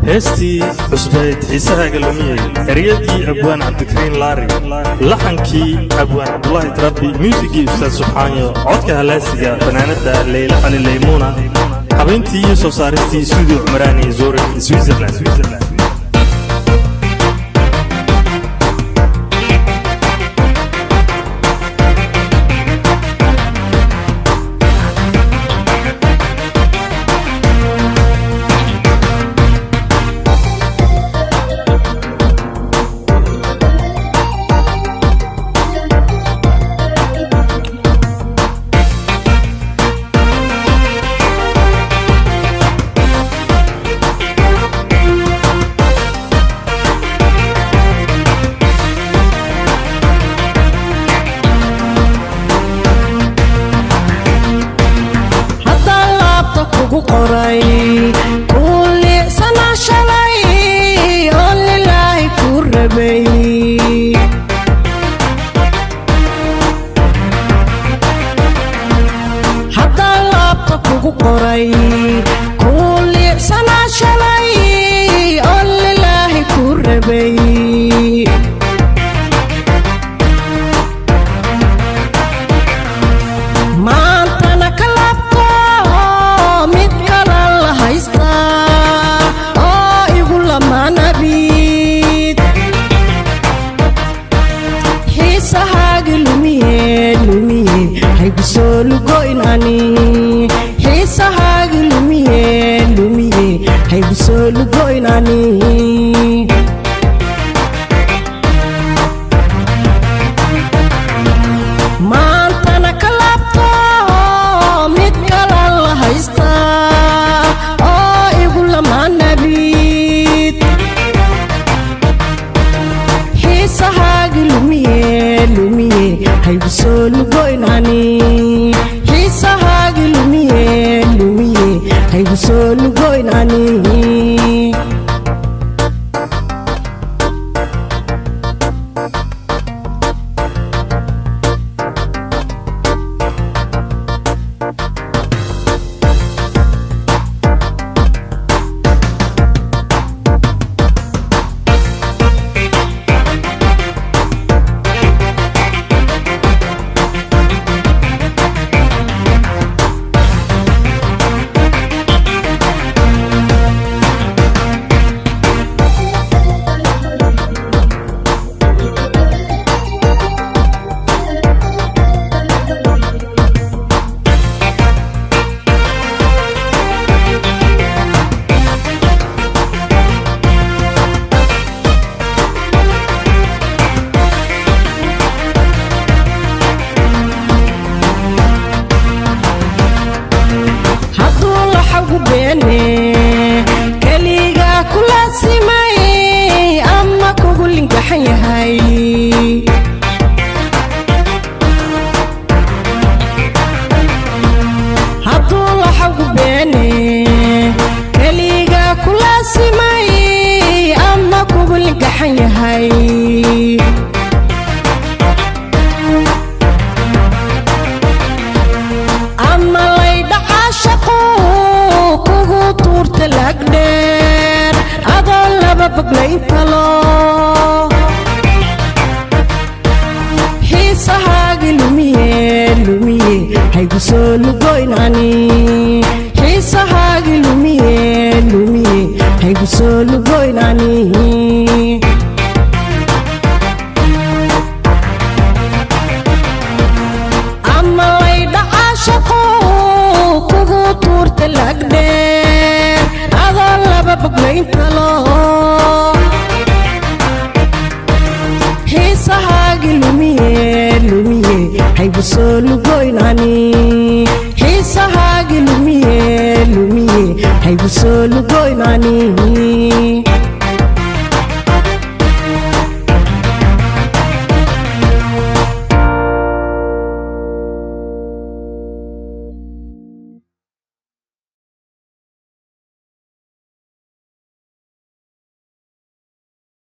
Heestii cusbayd Xiisahaaga Lumiyey, ereyadii Abwaan Cabdikariin Laari, laxankii Abwaan Cabdulaahi Tarabi, muusigii Ustaad Subxaanyo, codka halaasiga fanaanadda Leyla Cali Leymuuna, habayntii iyo soo saaristii Stuudio Cumraani, Zurich, Switzerland. Haddaan laabta kugu qoray kuu liicsana shalay oo lilaahi kuu rabay. Haddaan laabta kugu qoray kuu liicsana shalay oo lilaahi kuu rabay. Maantana ka laabto, mid kala la haystaa oo igu lamaanabid. Xiisahaagi lumiye, lumiye, haygu soo lugoyn ani. Xiisahaagi lumiye, lumiye, haygu soo lugoyn ani. Maantana ka laabto, mid kala la haystaa oo igu lamaanabid. Xiisahaagi lumiye, lumiye, haygu soo lugoyn ani. Xiisahaagi lumiye, lumiye, haygu soo lugoyn ani. Hadduu laxagu beene keligaa kula simay ama kugu lingaxan yahay. Hadduu laxagu beene keligaa kula simay ama kugu lingaxan yahay. Ama laydhaca shaqo kugu tuurta lagdheer adoo laba boglayn talo. Xiisahaagi lumiye, lumiye, haygu soo lugoyn ani. Xiisahaagi lumiye, lumiye, haygu soo lugoyn ani. Ama laydhaca shaqo kugu tuurta lagdheer adoo laba boglayn talo. Xiisahaagi lumiye, lumiye, haygu soo lugoyn ani. Xiisahaagi lumiye, lumiye, haygu soo lugoyn ani.